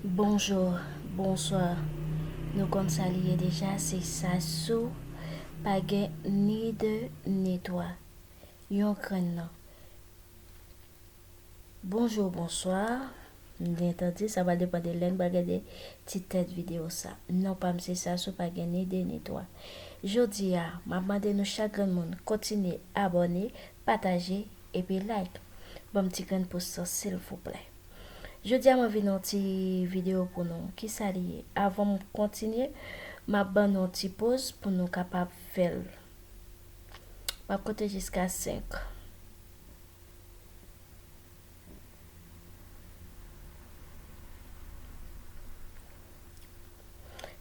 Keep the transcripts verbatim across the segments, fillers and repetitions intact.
Bonjou, bonswa. Nou konn sa li ye deja, se Sassou, pa gen ni de ni twa. Yon grenn non. Bonjou, bonswa. M byen tande, sa va depann de lè n va gade ti tèt videyo sa. Non pa m se Sassou, pa gen ni de ni twa. Jodi a, m ap mande nou chak grenn moun kontinye abòne, pataje, epi like. Ban m ti grenn pous sa, silvouplè. Jodi a, mwen vin yon ti videyo pou nou. Kisa li ye? Avan m kontinye, m ap ban nou yon ti poz pou nou kapab fè l. M ap konte jiska senk.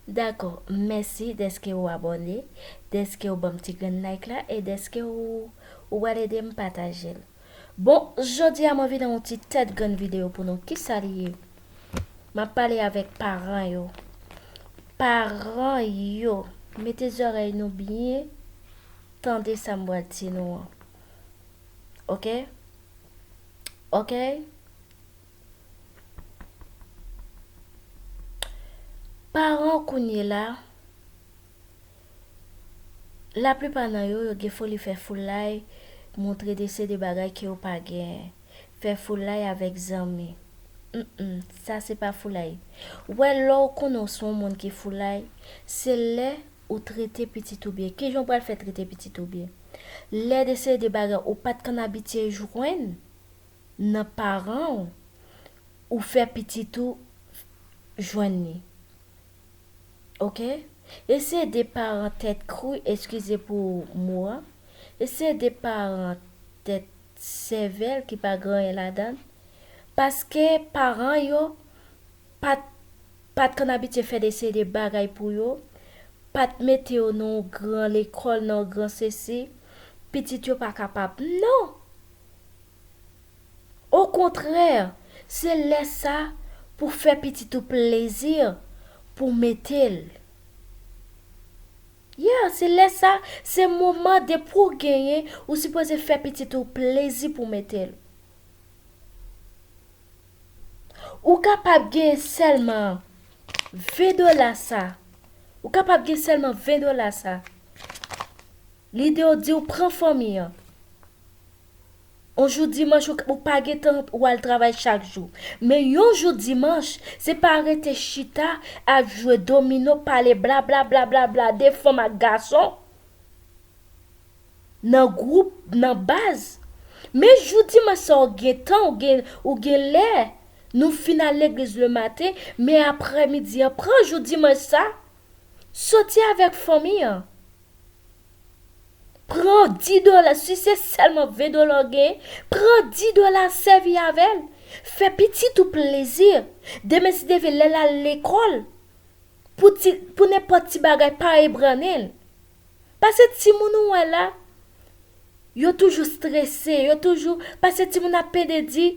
Dakò, mèsi dèske ou abòne, dèske ou ban m ti grenn like la e dèske ou, ou pral ede m pataje l. Bon, jodi a mwen vin yon ti tèt grenn videyo pou nou. Kisa li ye? M ap pale avèk paran yo. Paran yo, mete zòrèy nou byen, tande sa m pral di nou an. Oke? Oke? Paran kounye la, laplipa nan yo, yo gen foli fè foulay, montre de seri de bagay ke yo pa genyen. Fè foulay avèk zanmi. Mm, mm, sa se pa foulay. Ou wè, lè w konnen w se yon moun ki foulay, se lè ou trete pitit ou byen. Kijan w pral fè trete pitit ou byen? Lè de seri de bagay ou pa t konn abitye jwenn nan paran w, ou fè pitit ou jwenn li. Oke? E se de paran tèt kri, eskize pou mo a. E se de paran tèt sèvèl ki pa gen anyen ladan l. Paske paran yo pa t, pa t konn abitye fè de seri de bagay pou yo, pa t mete yo nan yon gran lekòl, nan yon gran sesi, pitit yo pa kapab. Non! Okontrè, se lè sa pou fè pitit ou plezi pou mete l. Yeah, se lè sa, se moman depi w genyen, ou sipoze fè pitit ou plezi pou mete l. Ou kapab gen sèlman ven dola sa. Ou kapab gen sèlman ven dola sa. Lide w di w pran fanmi an. On jou dimanch ou, ou pa gen tan ou al travay chak jou. Men yon jou dimanch, se pa rete chita ap jwe domino, pale bla bla bla bla bla de fanm ak gason. Nan gwoup, nan baz. Men jou dimanch sa ou gen tan, ou gen, ou gen lè. Nou fin al legliz lematen, men aprèmidi an, pran jou dimanch sa. Soti avèk fanmi an. Pran dis dola, si se sèlman ven dola w genyen, pran dis dola, sèvi avè l. Fè pitit ou plezi. Demen si Dye vle, lè l al lekòl, pou ti, pou nenpòt ti bagay, pa ebrannen l. Paske timoun ou wè la, yo toujou strese, yo toujou, paske timoun ap pede di,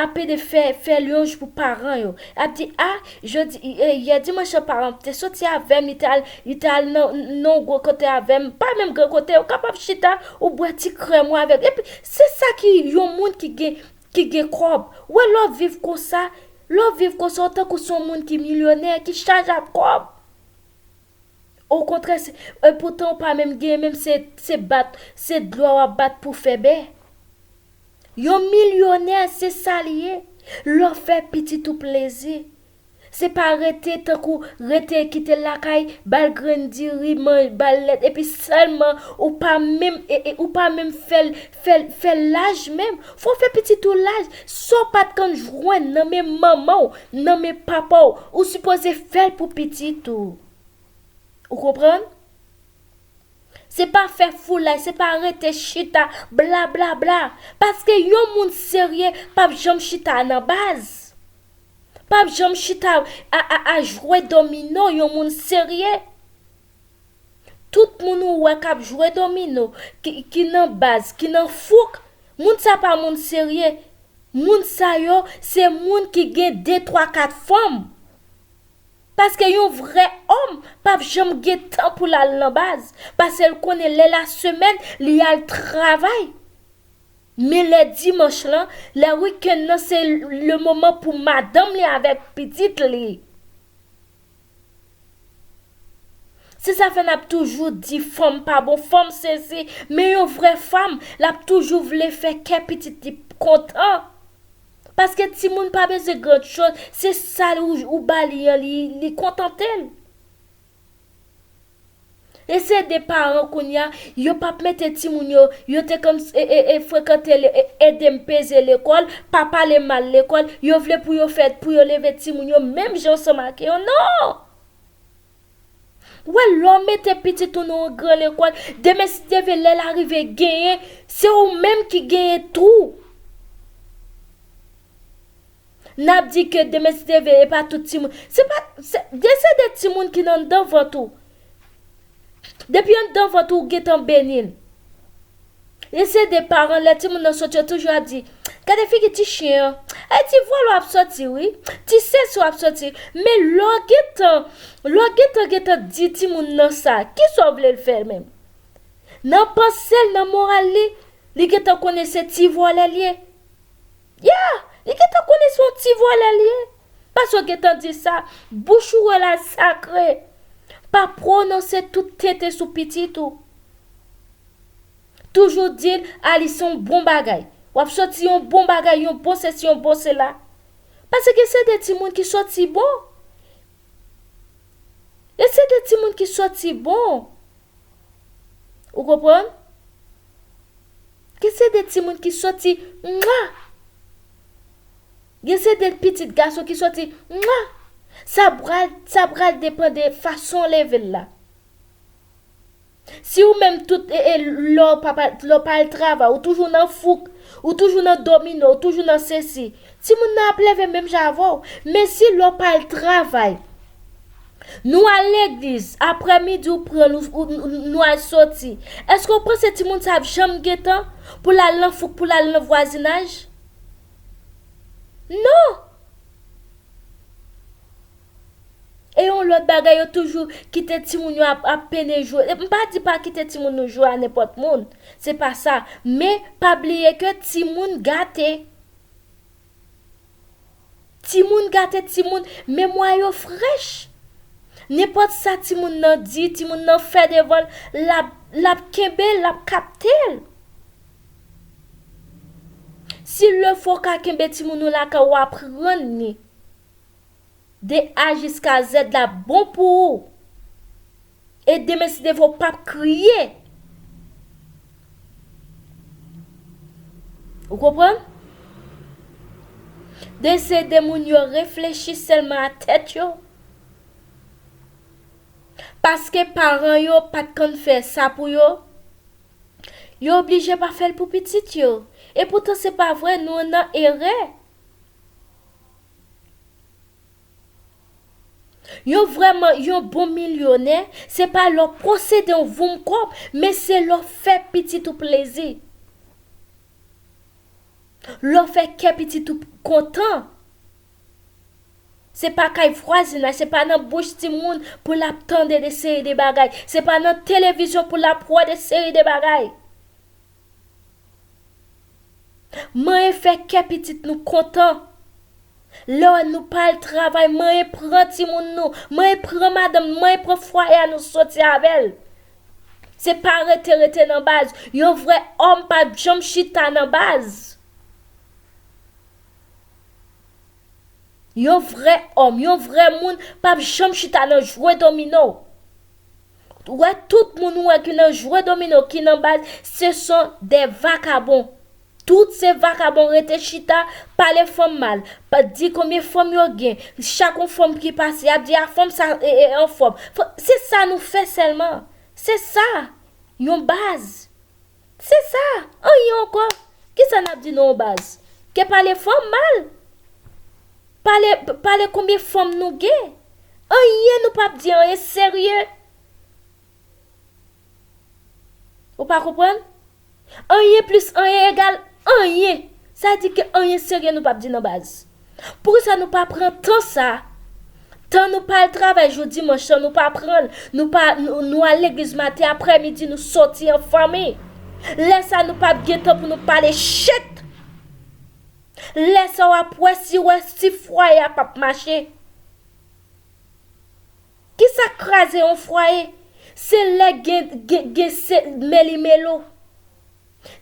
ap pede fè, fè lyonj pou paran yo. Ap di, a, jodi, e, yè dimanch lan, paran m te soti avè m, li te al, li te al nan, nan yon gwo kote avè m, pa menm gran kote, ou kapab chita, ou bwè ti krèm ou avè l. Epi, se sa ki yon moun ki gen, ki gen kòb. Ou wè, lè w viv konsa, lè w viv konsa, ou tankou se yon moun ki milyonè, ki chaje ak kòb. Okontrè, se, epoutan ou pa menm genyen, menm se, se bat, se dlo a w ap bat pou fè bè. Yon milyonè, se sa li ye. Lè w fè pitit ou plezi. Se pa rete tankou rete kite l lakay, ba l grenn diri, man, ba l lèt, epi sèlman ou pa menm, e, e, ou pa menm fè l, fè l, fè l laj menm. Fò w fè pitit ou laj. Sa w pa t konn jwenn nan men manman w, nan men papa w, ou sipoze fè l pou pitit ou. Ou konprann? Se pa fè foulay, se pa rete chita, bla, bla, bla. Paske yon moun serye p ap janm chita nan baz. P ap janm chita a, a, a jwe domino, yon moun serye. Tout moun ou wè k ap jwe domino, ki, ki nan baz, ki nan fouk, moun sa pa moun serye. Moun sa yo, se moun ki gen de, twa, kat fanm. Paske yon vrè òm p ap janm gen tan pou l al nan baz. Paske l konnen lè lasemèn, li al travay. Men lè dimanch lan, lè wikenn nan, se le moman pou madanm li avèk pitit li. Se sa fè n ap toujou di fanm pa bon, fanm sesi. Men yon vrè fanm, l ap toujou vle fè kè pitit li kontan. Paske timoun pa bezwen gran choz, se sa ou, ou ba li an, li, li kontante l. E se de paran kounye a, yo p ap mete timoun yo, yo te konn e, e, e frekante, e, ede m peze lekòl, pa pale mal lekòl, yo vle pou yo fè, pou yo leve timoun yo menm jan ansanm ak yo. Non! Ou wè, lè w mete pitit ou nan yon gran lekòl, demen si Dye vle, lè l arive genyen, se ou menm ki genyen tou. N ap di ke demen si Dye vle, e pa tout timoun. Se pa, se, gen se de timoun ki nan anndan vant ou. Depi anndan vant ou, ou gentan beni l. E se de paran, lè timoun nan soti, yo toujou ap di, "Gade figi ti chen an. Ay, ti vòlò ap soti, wi. Ti sesi w ap soti." Men lè w gentan, lè w gentan, gentan di timoun nan sa, kisa w vle l fè menm? Nan panse l, nan moral li, li gentan konnen se ti vòlè l ye. Yeah! Li gentan konnen se yon ti vòlè li ye. Paske w gentan di sa, bouch ou wè la sakre. Pa pwononse tout tenten sou pitit ou. Toujou di l, "A, li se yon bon bagay." W ap soti yon bon bagay, yon bon sesi, yon bon sela. Paske se de timoun ki soti bon. E se de timoun ki soti bon. Ou konprann? Gen se de timoun ki soti, mwa! Gen se de pitit gason ki soti, mwa! Sa pral, sa pral depann de fason w leve l la. Si ou menm tout, e, e, lè w pa, pa, lè w pa al travay, ou toujou nan fouk, ou toujou nan domino, ou toujou nan sesi, timoun nan ap leve menm jan avè w. Men si lè w pa al travay, nou al legliz, aprèmidi ou pran l, ou, ou, nou al soti. Èske w panse timoun sa ap janm gen tan pou l al nan fouk, pou l al nan vwazinaj? Non! E yon lòt bagay, yo toujou kite timoun yo ap, ap pennen jwe. M pa di pa kite timoun nou jwe a nenpòt moun. Se pa sa. Men, pa bliye ke timoun gate. Timoun gate, timoun, memwa yo frèch. Nenpòt sa timoun nan di, timoun nan fè devan l, l ap, l ap kenbe l, l ap kapte l. Si lè fò w ka kenbe timoun ou lakay ou, aprann li de A jiska Z la bon pou ou. E demen si Dye vle w p ap kriye. Ou konprann? De se de moun yo reflechi sèlman a tèt yo. Paske paran yo pa t konn fè sa pou yo, yo oblije pa fè l pou pitit yo. E poutan se pa vre, nou nan erè. Yon vrèman, yon bon milyonè, se pa lè w posede yon voum kòb, men se lè w fè pitit ou plezi. Lè w fè kè pitit ou kontan. Se pa kay vwazinaj, se pa nan bouch timoun pou l ap tande de seri de bagay. Se pa nan televizyon pou l ap wè de seri de bagay. Manyen fè kè pitit nou kontan. Lè nou pa al travay, manyen pran timoun nou, manyen pran madanm, manyen pran fwaye a nou soti avè l. Se pa rete, rete nan baz. Yon vrè òm pa janm chita nan baz. Yon vrè òm, yon vrè moun p ap janm chita nan jwe domino. Ou wè tout moun ou wè ki nan jwe domino, ki nan baz, se son de vakabon. Tout se vakabon rete chita, pale fanm mal, pa di konbyen fanm yo gen. Chak yon fanm ki pase, y ap di, "A, fanm sa, e, e, anfòm." Fò, se sa nou fè sèlman. Se sa, yon baz. Se sa, anyen ankò. Kisa n ap di nan yon baz? Ke pale fanm mal? Pale, pale konbyen fanm nou gen? Anyen nou p ap di, anyen serye. Ou pa konprann? Anyen plis anyen egal anyen. Sa di ke anyen serye nou p ap di nan baz. Poukisa nou pa pran tan sa? Tan nou pa al travay jou dimanch lan, nou pa pran l. Nou pa, nou, nou al legliz maten, aprèmidi, nou soti an fanmi. Lè sa nou p ap gen tan pou nou pale chet. Lè sa w ap wè si, wè si fwaye a p ap mache. Kisa k kraze yon fwaye? Se lè gen, gen, gen se meli melo.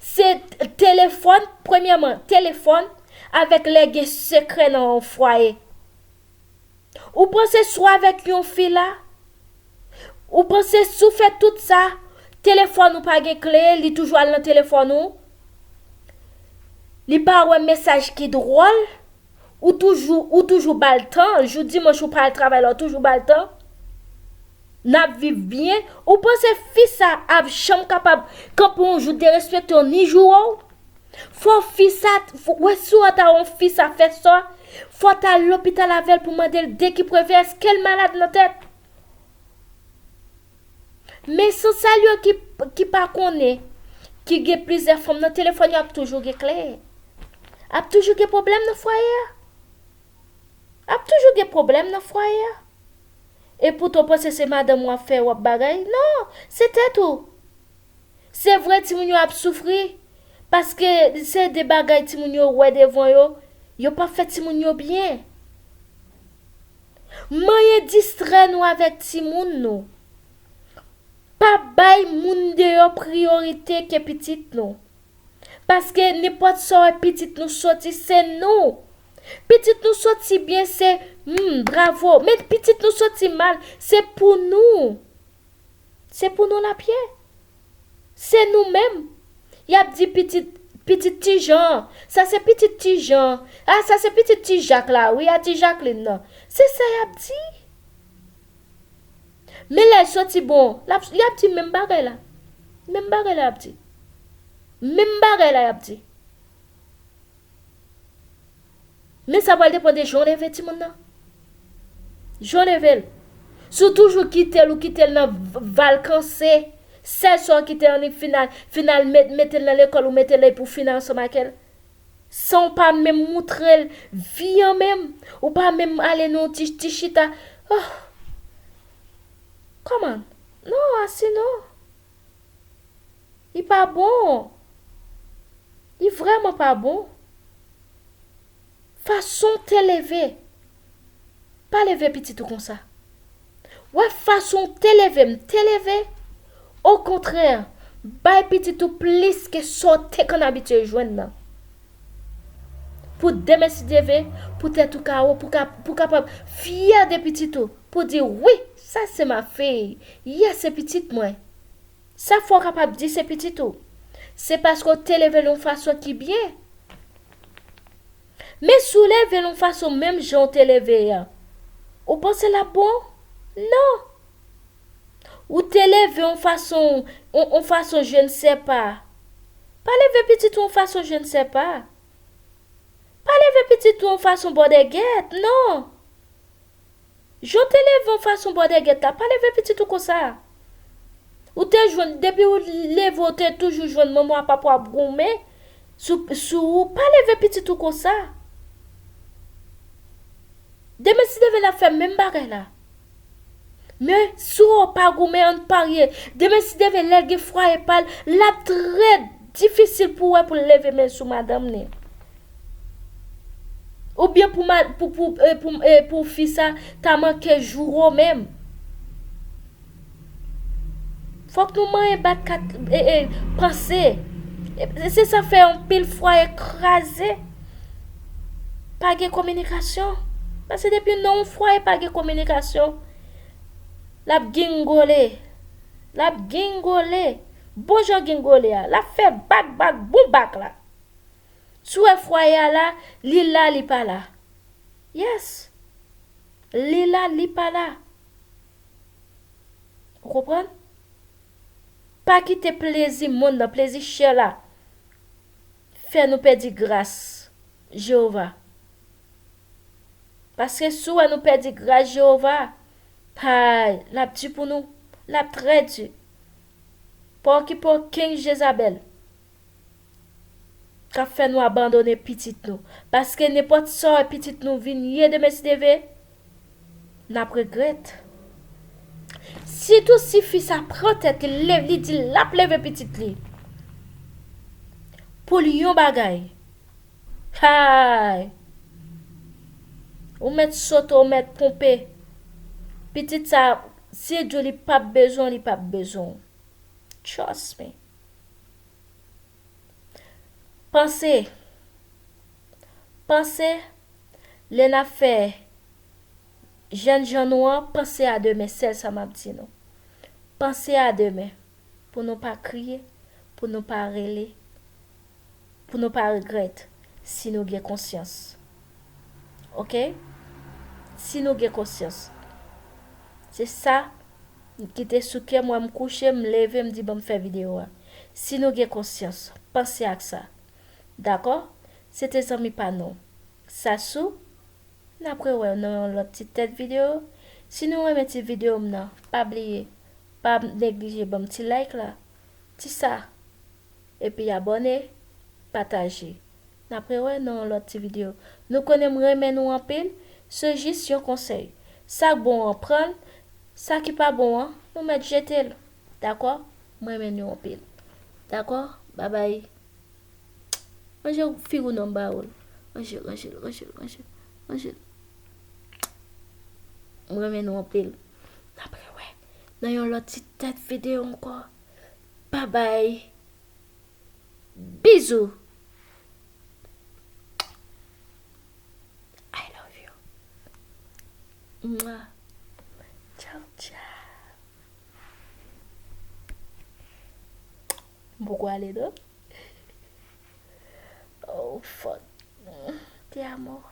Se telefòn, premyèman, telefòn, avèk lè gen sekrè nan yon fwaye. Ou panse si w avèk yon fi la, ou panse si w fè tout sa, telefòn ou pa gen kle, li toujou al nan telefòn ou, li pa wè mesaj ki dwòl, ou toujou, ou toujou ba l tan, jou dimanch ou pa al travay la, ou toujou ba l tan, n ap viv byen, ou panse fi sa ap janm kapab kanpe yon jou derespekte w ni joure w? Fò fi sa, fò, wè si w ta wè yon fi sa fè sa, fò w ta al lopital avè l pou mande l de ki preve èske l malad nan tèt. Men sansal yo ki, ki pa konnen, ki gen plizyè fanm nan telefòn yo ap toujou gen kle. Ap toujou gen pwoblèm nan fwaye a. Ap toujou gen pwoblèm nan fwaye a. Epoutan w panse se madanm w ap fè w ap bagay? Non, se tèt ou. Se vre timoun yo ap soufri, paske se de bagay timoun yo wè devan yo, yo p ap fè timoun yo byen. Manyen distrè nou avèk timoun nou. Pa bay moun deyò priyorite ke pitit nou. Paske nenpòt sa w wè pitit nou soti, se nou. Pitit nou soti byen, se, hmm, bravo. Men pitit nou soti mal, se pou nou. Se pou nou l ap ye. Se nou menm. Y ap di pitit, pitit ti Jan. Sa se pitit ti Jan. A, sa se pitit ti Jak la, wi, a ti Jaklin nan. Se sa y ap di. Men lè l soti bon, l ap, y ap di menm bagay la. Menm bagay la y ap di. Menm bagay la y ap di. Men sa pral depann de jan w leve timoun nan. Jan w leve l. Si w toujou kite l, ou kite l nan v-, valkanse, sèl sa w kite l annik final, final met, mete l nan lekòl, ou mete l epi w fini ansanm ak l. San w pa menm moutre l vi an menm, ou pa menm ale nan yon ti, ti chita. Oh. Kòman? Non, asi non. Li pa bon. Li vrèman pa bon. Fason w te leve. Pa leve pitit ou konsa. Wè fason w te leve m te leve. Okontrè, bay pitit ou plis ke sa w te konn abitye jwenn nan. Pou demen si Dye vle, pou tèt ou ka wo, pou ka, pou kapab fyè de pitit ou, pou di, wi, sa se ma fille, yes, se pitit mwen. Sa fò w kapab di se pitit ou. Se paske w te leve l yon fason ki byen. Men si w leve l yon fason menm jan w te leve a, ou panse l ap bon? Non. Ou te leve yon fason, yon, yon fason je ne sais pas. Pa leve pitit ou yon fason je ne sais pas. Pa leve pitit ou yon fason bòdègèt, non. Jan w te leve yon fason bòdègèt la, pa leve pitit ou konsa. Ou te jwenn, depi w leve, w te toujou jwenn manman w ak papa w ap goumen sou, sou ou, pa leve pitit ou konsa. Demen si Dye vle l ap fè menm bagay la. Men si w pa goumen, ann parye. Demen si Dye vle, lè l gen fwaye pa l, l ap trè difisil pou w wè pou l leve men l sou madanm li. Oubyen pou, pou, pou, eh, pou, eh, pou fi sa ta manke joure w menm. Fòk nou manyen bat kat, eh, eh, panse. E se sa fè anpil fwaye kraze. Pa gen kominikasyon. Paske depi nan yon fwaye pa gen kominikasyon, l ap gingole. L ap gingole. Bon jan gingole a. L ap fè bak, bak, bon bak la. Si w wè fwaye a la, li la, li pa la. Yes. Li la, li pa la. Ou konprann? Pa kite plezi monn nan, plezi chè la, fè nou pèdi gras Jewova. Paske si w wè nou pèdi gras Jewova, hay, l ap di pou nou, l ap trè di. Pa okipe okenn Jezabèl k ap fè nou abandone pitit nou. Paske nenpòt sa w wè pitit nou vin ye demen si Dye vle, n ap regrèt. Sitou si fi sa pran tèt li, li di l ap leve pitit li. pou l yon bagay. Hay! Ou mèt sote, ou mèt ponpe. Pitit sa, si Dye di w li p ap bezwen w, li p ap bezwen w. Trust me. Panse. Panse, lè n ap fè jènjan nou an, panse a demen, sèl sa m ap di nou. Panse a demen, pou nou pa kriye, pou nou pa rele, pou nou pa regrèt, si nou gen konsyans. Oke? Si nou gen konsyans. Se sa ki te sou kè m, wè m kouche, m leve, m di, "Ban m fè videyo a." Si nou gen konsyans, panse ak sa. Dakò? Se te zanmi pa nou, Sasou. N ap rewè nan yon lòt ti tèt videyo. Si nou renmen ti videyo m nan, pa bliye, pa neglije ban m ti like la, ti sa, epi abòne, pataje. N ap rewè nan yon lòt ti videyo. Nou konnen m renmen nou anpil, se jis yon konsèy. Sa k bon an, pran l, sa ki pa bon an, nou mèt jete l. Dakò? M renmen nou anpil. Dakò? Babay. Ranje figi w non, m ba ou l. Ranje l, ranje l, ranje l, ranje l, ranje l. M renmen nou anpil. N ap rewè nan yon lòt ti tèt videyo ankò. Babay. Bizou. I love you. Mwa. Tchaw, tchaw. M poko ale, non? Oh, fuck. Te amo.